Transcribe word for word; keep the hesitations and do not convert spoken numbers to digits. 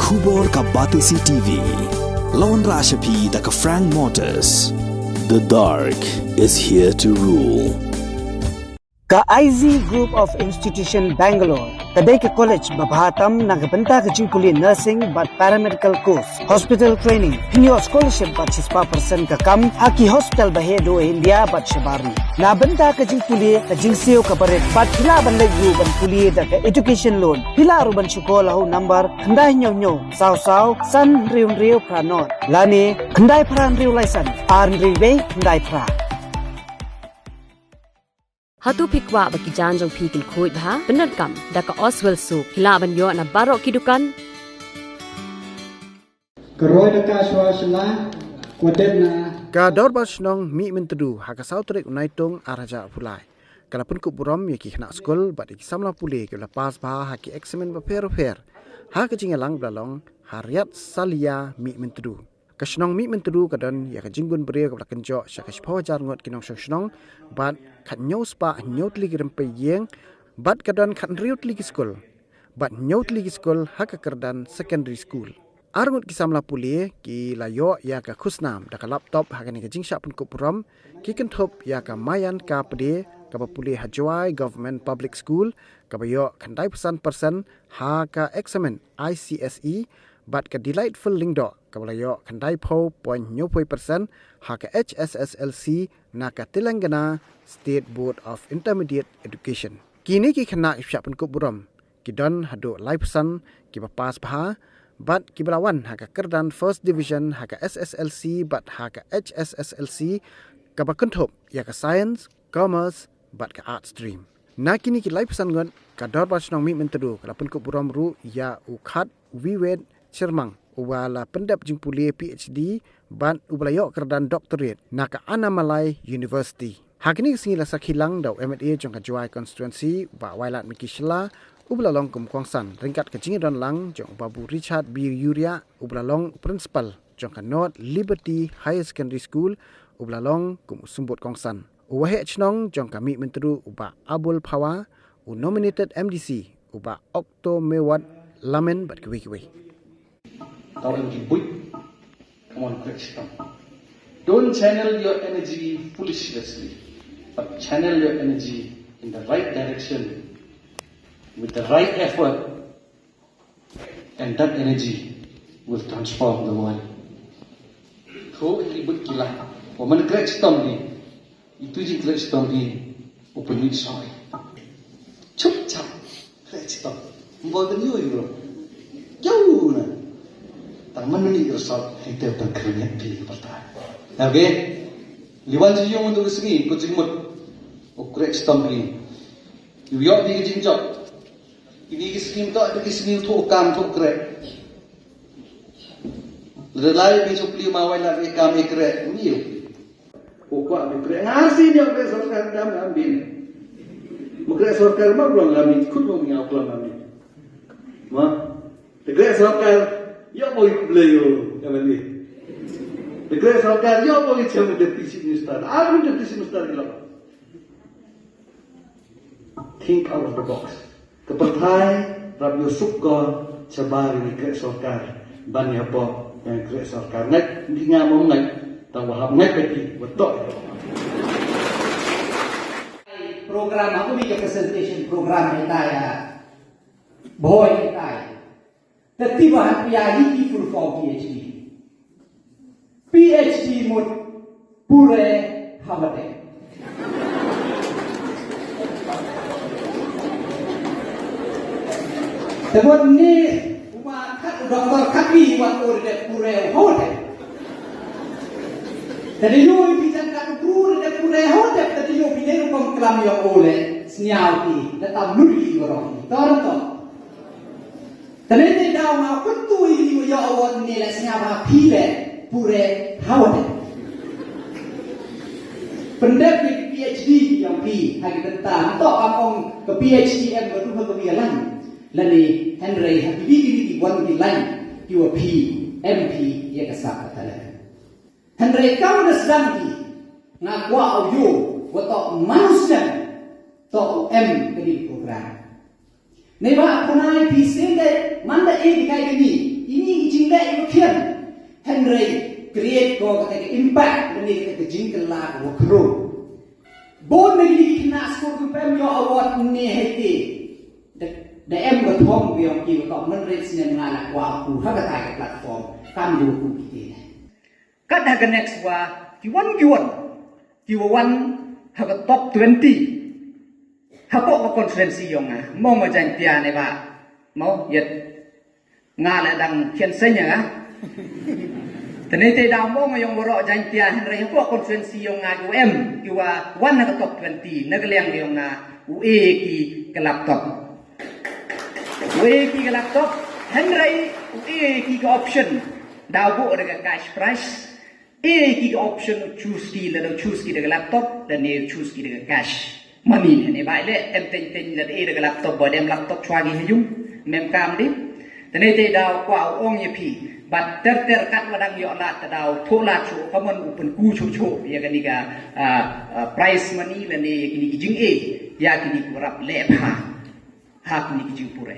Khubor ka Batesi T V. Lawan Rashapi da ka Frank Motors. The dark is here to rule. Ka I Z Group of Institution Bangalore ka dei ka college ba bha tam na ka bynta ka jingpule nursing bad paramedical course, hospital training, hynñiew scholarship bad shispah percent ka kam ha ki hospital ba heh duh ha India bad shabar ri. Na bynta ka jingpule ka jingsiew ka barit bad phi lah ban leit ruh ban pule da ka education loan. Phi lah ruh ban shu call ha u number khyndai hynñiew hynñiew saw saw san hynriew hynriew phra nod lane khyndai phra hynriew lai san ar hynriew wei khyndai phra. Hato phi kwah ba ki jaiñ jong phi kin khuid bha? Pyndonkam da ka Oswell Soap. Phi lah ban ïoh na baroh ki dukan. Ka roi da ka shwa shala, ka dep na. Ka Dorbar Shnong Mihmyntdu ha ka saw tarik u Naitung ar hajar arphew lai ka la pynkup burom ïa ki khynnah skul bad ïa ki samla pule kiba la pass bha ha ki eksamin bapher bapher ha ka jingïalang ba la long ha Riat Salia Mihmyntdu. Ka shnong Mihmyntdu ka don ïa ka jinggun briew kaba la kynjoh sha ka shiphew hajar ngut ki nongshong shnong bad khathynñiew spah hynñiew tylli ki rympei ïing bad ka don khathynriew tylli ki skul bad hynñiew tylli ki skul ha ka kyrdan secondary school. Ar ngut ki samla pule ki la ïoh ïa ka khusnam da ka laptop ha kane ka jingshah pynkup burom. Ki kynthup ïa ka Mayan Kapde kaba pule ha Jowai Government Public School kaba ïoh khyndai phew san percent ha ka eksamin I C S E bad ka Delightful Lyngdoh kaba la ïoh khyndai phew point hynñiew phew percent ha ka H S S L C na ka Telangana State Board of Intermediate Education. Kine ki khynnah ki shah pynkup burom ki don haduh lai phew san kiba pass bha bad kiba la wan ha ka kyrdan first division ha ka S S L C bad ha ka H S S L C kaba kynthup ïa ka science, commerce bad ka art stream. Na kine ki lai phew san ngut ka Dorbar Shnong Mihmyntdu ka la pynkup burom ruh ïa u Khat Wiwet Chyrmang uba la pyndep jingpule P H D bad uba la ïoh kyrdan doctorate na ka Annamalai University. Ha kine ki sngi la sakhi lang da u M L A jong ka Jowai constituency Bah Wailadmiki Shylla uba la long kum u kongsan ryngkat ka jingïadon lang jong u Babu Richard B Yuriah uba la long u principal jong ka North Liberty Higher Secondary School uba la long kum u symbud kongsan. U waheh shnong jong ka Mihmyntdu u Bah Abul Phawa, u nominated M D C u Bah Okto Mewat Lamin bad kiwei kiwei. Tau em ki buit. Come on, quick, come. Don't channel your energy foolishly, but channel your energy in the right direction with the right effort, and that energy will transform the world. Tho ïa ki buit ki la. Wa man krek stom ni. Itu ji krek stom ni. Open it soy. Chup chap. Krek stom. Mbo den yo yo. Jauh na. Tang man ni yo sot. Hai te ban krek ni pi pertai. Okay. Liwan ji yong tu sngi ko jingmut. O krek stom ni. Yu yok ni jingjop. Ini ki skim to, ini ki skim to kam to krek. Lada lai bi chukli ma wai la bi kam i krek. Ni yo. Ko kwa bi krek. Ngar si ni krek sorkar dam dam bin. Mu krek sorkar ma blong la mi, khut mo mi ngau blong la mi. Ma. Te krek sorkar, yo boy ble yo, ya bani. Te krek sorkar, yo boy chem deputy minister. Aru deputy minister ni lo. Think out of the box. Ka pyrthai rap ïoh suk ko shabar ïa krek sorkar ban ïa pok ïa krek sorkar. Ngai di nga mo ngai tang wahap ngai peti betok. Program aku ni ke presentation program ni taya. Boy ni taya. Te tiba ha pia hi ki full form P H D. P H D mut pure hawate. Te mut ni uma khat doktor khat wi wat ur de pure hawate. Te di yo pi jan kat pure de pure hawate te di yo pi ne rukom klam yo ole sniaw ki te tam nuri ki warong ki. Tor to. Tane te daw nga kyntu ïa u ïoh award ne la sngap ha phi le pure hawate. Pyndep ïa ki P H D ïa phi ha ki bynta. Nto kam ong ka P H D em ka tu ha ka wi ïa lang. Lane hynrei ha ki wi ki wi ki wan ki lang ki wa phi em phi ïa ka sak ka tale. Hynrei kam da sdang ki nga kwah u ïoh wa tok manus jan tok u em ka di program. Neba khonai phi seng dei man da e di kai kani. Ini i jingleh i wa khian. Hynrei create ko kata ka impact, ini kata ka jingkylla ka wa khro. Bun na kini ki khynnah skul ki pem ïoh award ne hei te. Da, da em ka thong biang ki wa ka hynrei snem nga la kwah ku ha kata ka platform. Kam du ku ki te. Kat ha ka next wa ki wan ki wan. Ki wa wan ha ka top twenty. Ha ko ka constituency yong nga. Mo ma Jaintia ne ba. Mo yet. Nga la dang khian senya nga. Tene te da mo nga yong waro Jaintia hynrei ha ko constituency yong nga ki wa em. Ki wa wan ha ka top twenty. Na ka liang yong nga. U e ki ka laptop. U e ki ka laptop. Hynrei u e ki ka option. Da bu da ka cash prize. E ki ka option u choose ki la da u choose ki da ka laptop, da ne u choose ki da ka cash. Mani ne ba le em teng teng la da e da ka laptop ba dem laptop chwa ki ha yung. Mem kam di. Da ne te da kwa u ong ya phi. Ba ter ter kat wa dang yo la ta da u tho la chu ka mon u pun ku chu chu ya ka ni ka ah, ah, prize mani la ne ya ki ni ki jing e. Ya ki ni ku rap le pha. Ha ki ni ki jing pure.